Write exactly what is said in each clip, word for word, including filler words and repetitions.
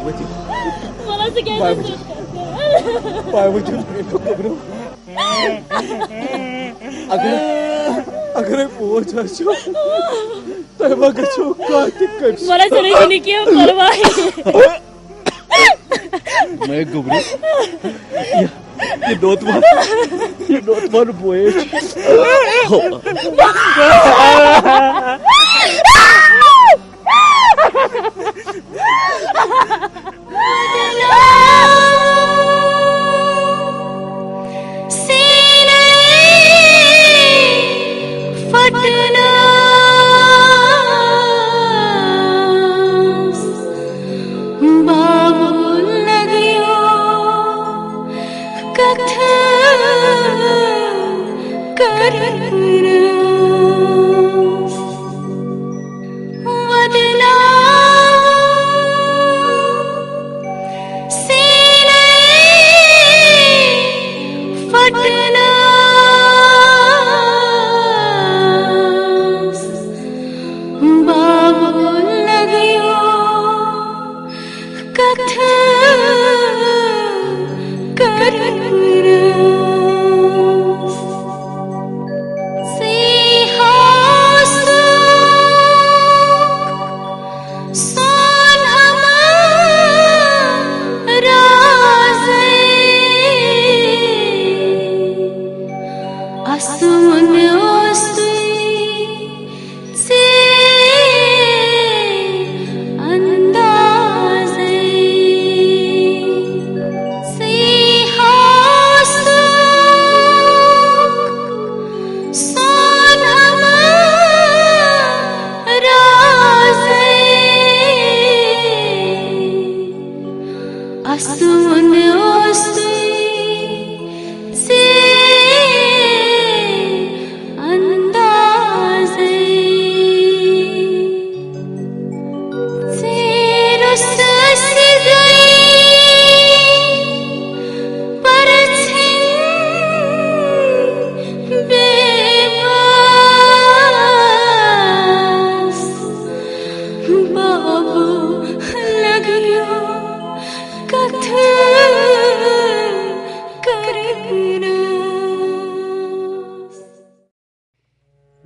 پاروتی، پاروتی، پاروتی، اگر، اگرے پوچ آسیو، تۄہہِ ما گژھیو کانٛہہ تہِ کٔمۍ سُنٛد؟ وَلہٕ، ژےٚ نَے چھُنہٕ کینٛہہ پَرواے۔ مےٚ گوٚبرِ۔ یہِ، یہِ نوتمان، یہِ نوتمان بوے چھُ۔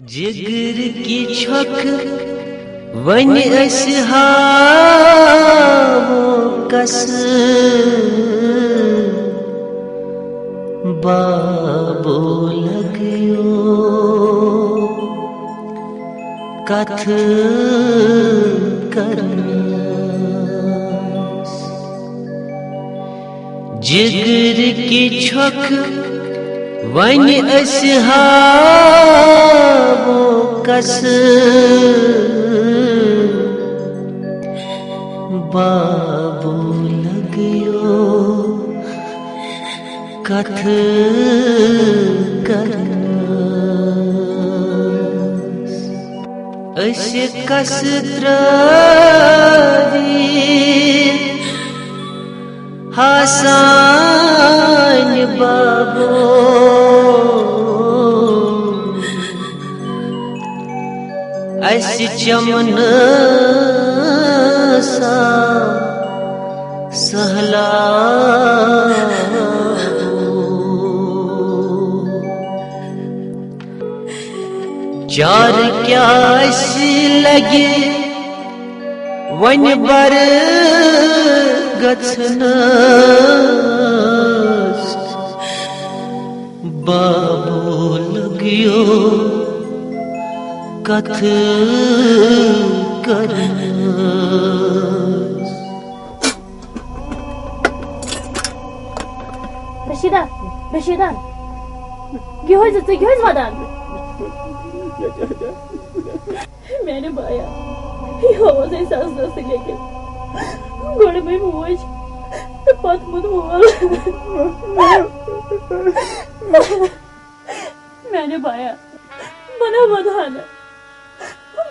جگر کی چھۄکھ، وۄنۍ أسۍ ہاوو کس۔ بابو لگیو کتھ کرنس۔ جگر کی چھۄکھ، وۄنۍ أسۍ ہاوو کس۔ بابو لگیو کتھ کرنس۔ أسۍ کس ترٲوِتھ ہاسان بابو، اسہِ چمنہٕ سا سہلاب۔ چار کیٛاہ اَسہِ لگہِ وۄنۍ بر گژھنس؟ بابو لگیو کتھ کرنس۔ رشیدہ، رشیدہ، کیٛاہ حظ ژٕ کیٛاہ حظ ودان؟ میانہِ بایا، یہِ اوس اَسہِ سزنس سۭتۍ لیکِتھ۔ گۄڈٕ مےٚ موج تہٕ پتہٕ مےٚ مول۔ میانہِ بایا، بہٕ نہ ودہا نہٕ،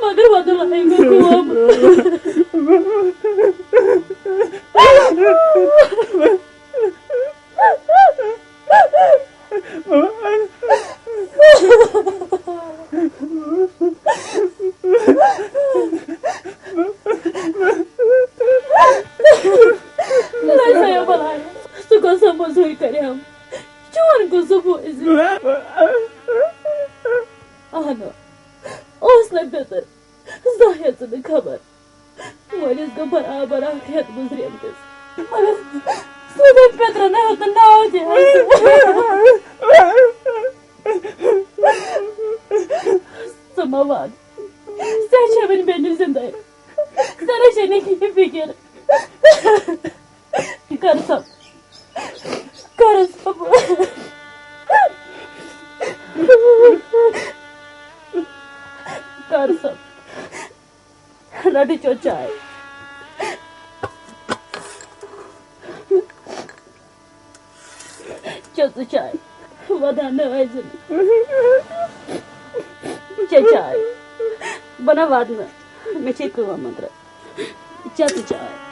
مگر ودُن لایق گوٚو۔ خۄدایا بلایا، سُہ کۄس سا موٚزوٗرۍ کرِ ہم؟ چون کُس سُہ بوزِ؟ اہنو، اوس نہٕ پیٚتٕر، زانٛہہ ہیٚژٕن نہٕ خبر۔ مٲلِس گوٚو برابر اکھ رٮ۪تھ گُزریمتِس، مگر سیوٚدُے پیٚترٕ نہٕ ہیوٚتُن ناو تہِ حظ۔ ژٕ مہ وَن، ژےٚ چھےٚ وٕنہِ بیٚنہِ زِندَے، ژےٚ نَے چھےٚ نہٕ کِہیٖنۍ فِکِر۔ کر سا، کر سا۔ کر سا۔ رٹہٕ چو چاے۔ چو ژٕ چاے۔ ودان نہٕ ٲسۍ زِ نہٕ۔ چے چاے۔ بہٕ نہ واتہٕ نہٕ۔ مےٚ چھے کٲم أنٛدرٕ۔ چے ژٕ چاے۔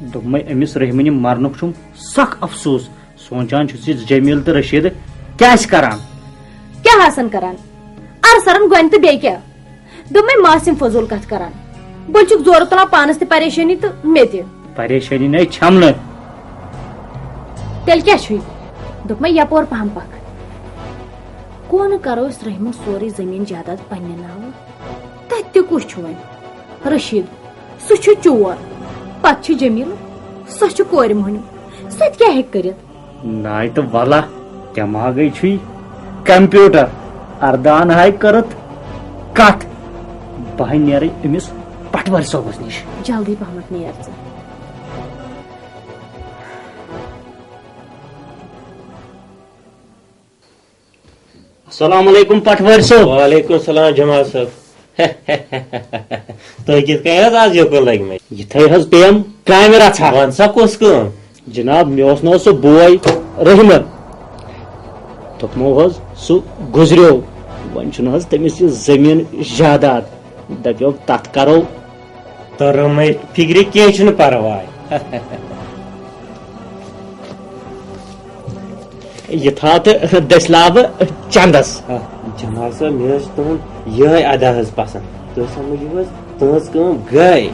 دوٚپمَے، أمِس رحمنہِ مرنُک چھُم سخ افسوس۔ سونٛچان چھُس یہِ جمیٖل تہٕ رشیٖدٕ کیٛاہ آسہِ کران۔ کیٛاہ آسن کران؟ ارسرن گۄنہِ تہٕ بیٚیہِ کیٛاہ؟ دوٚپمَے، ماسہِ یِم فضوٗل کتھٕ کران۔ بٔلۍ چھُکھ زورٕ تُلان پانس تہِ پریشٲنی تہٕ مےٚ تہِ۔ پریشٲنی نے چھَم نہٕ۔ تیٚلہِ کیٛاہ چھُے؟ دوٚپمَے، یپور پہم پکھ۔ کونہٕ کرو أسۍ رحمن سورُے زٔمیٖن جاداد پننہِ ناوٕ؟ تتہِ تہِ کُس چھُ وۄنۍ؟ رشیٖد، سُہ چھُ چور۔ پتہٕ چھُ جمیٖل، سۄ چھِ کورِ مۄہنیو۔ سۄ تہِ کیٛاہ ہیٚکہِ کٔرِتھ؟ ناے تہٕ ولا، دٮ۪ماغے چھُے کمپیوٹر۔ اردان ہاے کٔرٕتھ کتھ۔ بہٕ ہاے نیرے أمِس پٹوٲرۍ صٲبس نِش۔ جلدی پہمتھ نیر ژٕ۔ السلام علیکم پٹھوٲرۍ صٲب۔ وعلیکم السلام جمال صٲب۔ تُہۍ کِتھ کٔنۍ حظ آز یوکُن لٔگۍ مٕتۍ؟ یِتھے حظ پیٚیَم کامہِ رژھا۔ وَن سا کُس کٲم؟ جناب، مےٚ اوس نہٕ حظ سُہ بوے رحمت، دوٚپمو حظ سُہ گُزریو، وۄنۍ چھُنہٕ حظ تٔمِس یہِ زٔمیٖن جاداد، دَپیو تَتھ کَرو۔ توٚرمَے فِکرِ، کینٛہہ چھُنہٕ پَرواے۔ یہِ تھاو تہٕ دٔسۍ لاوٕ چندس۔ آ، جمال صٲب، مےٚ حظ چھِ تُہُنٛد یِہوٚے ادا حظ پسنٛد۔ تُہۍ سمجھِو حظ، تُہٕنٛز کٲم گٔے۔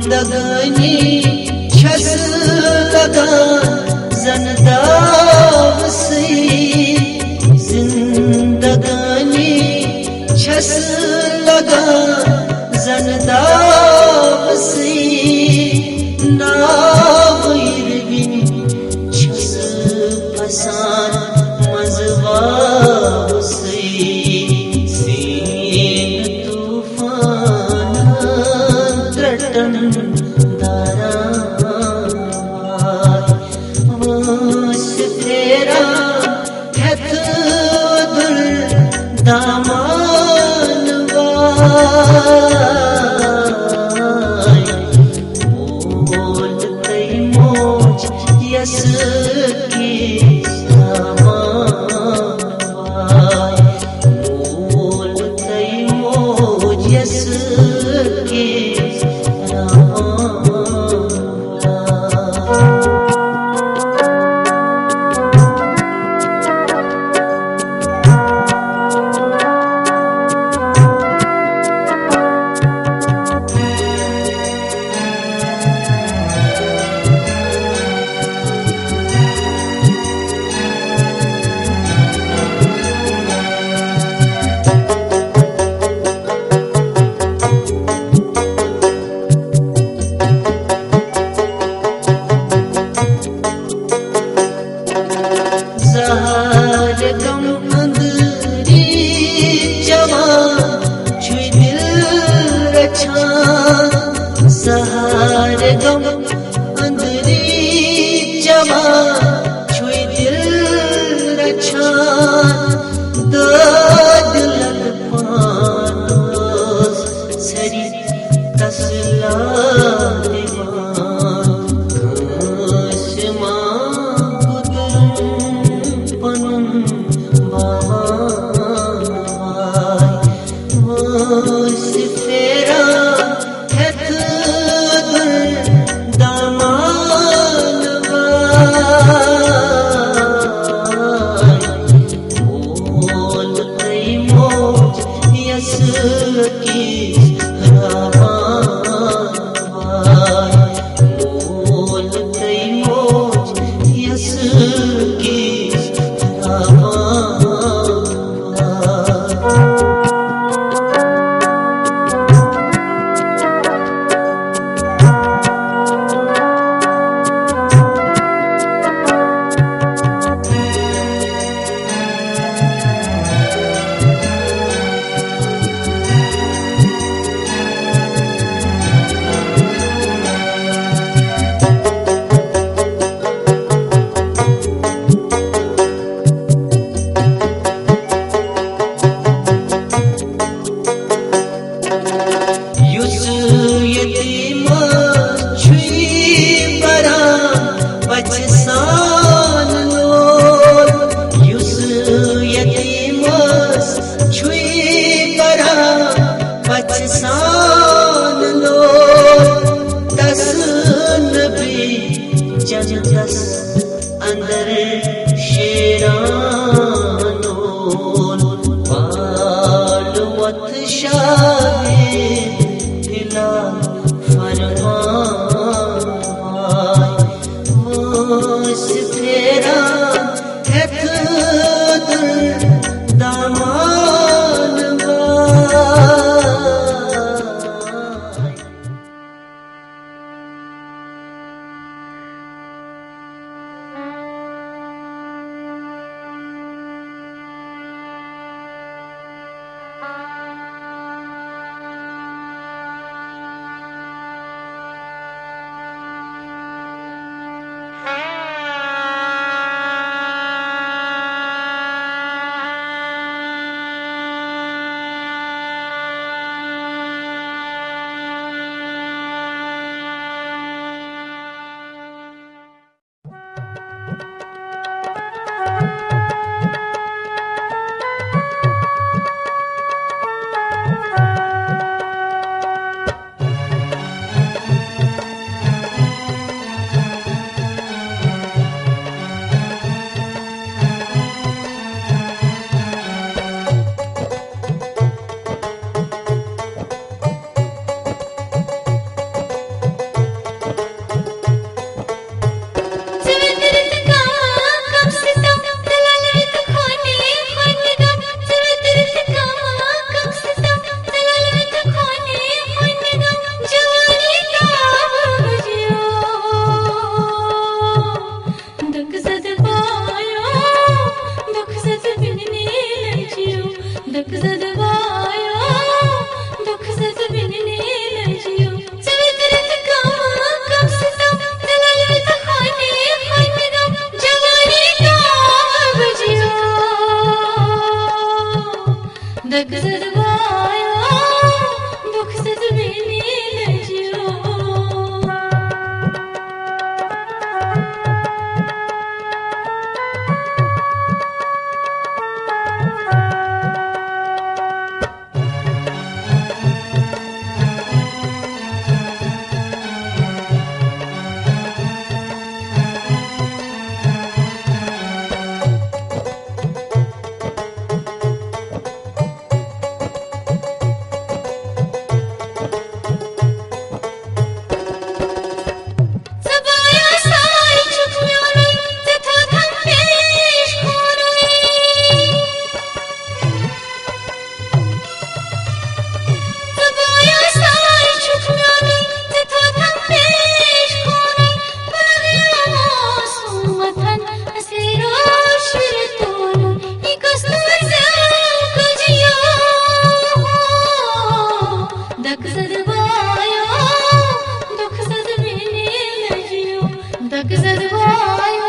زندگانی چھس لگان زن داوسی، زندگانی چھس لگان زن داوسی، ناویر بن چھس پھسان منز واوسی، سین طوفان ترٹن داران وٲنٛسہِ پھیران ہٮ۪تھ دُل دامان واے۔ مول تہٕ موج یَس کِس دامان واے۔ مول تہٕ موج یَس کِس دامان واے۔ احسان لول، یُس یتیٖمس چھُے کران پژھِ سان لول، تس نبی جنتس اندر شیران لول، وال وت شاہ ہلال فرمان۔ وٲنٛسہِ پھیران ہٮ۪تھ دُل دامان وٲے۔ دکھ زد وایو، دکھ زد بِننی لجیو۔ دکھ زد وایو، دکھ زد بِننی لجیو۔ ژٕ وِترِتھ کم، کم ستم، ژٕ للوِتھ خونی، خونی غم، جوانی تام بجیو۔ دکھ زد وایو، دکھ زد بِننی لجیو۔ دکھ زد وایو، دکھ زد میلے لجیو۔ دکھ زد وایو،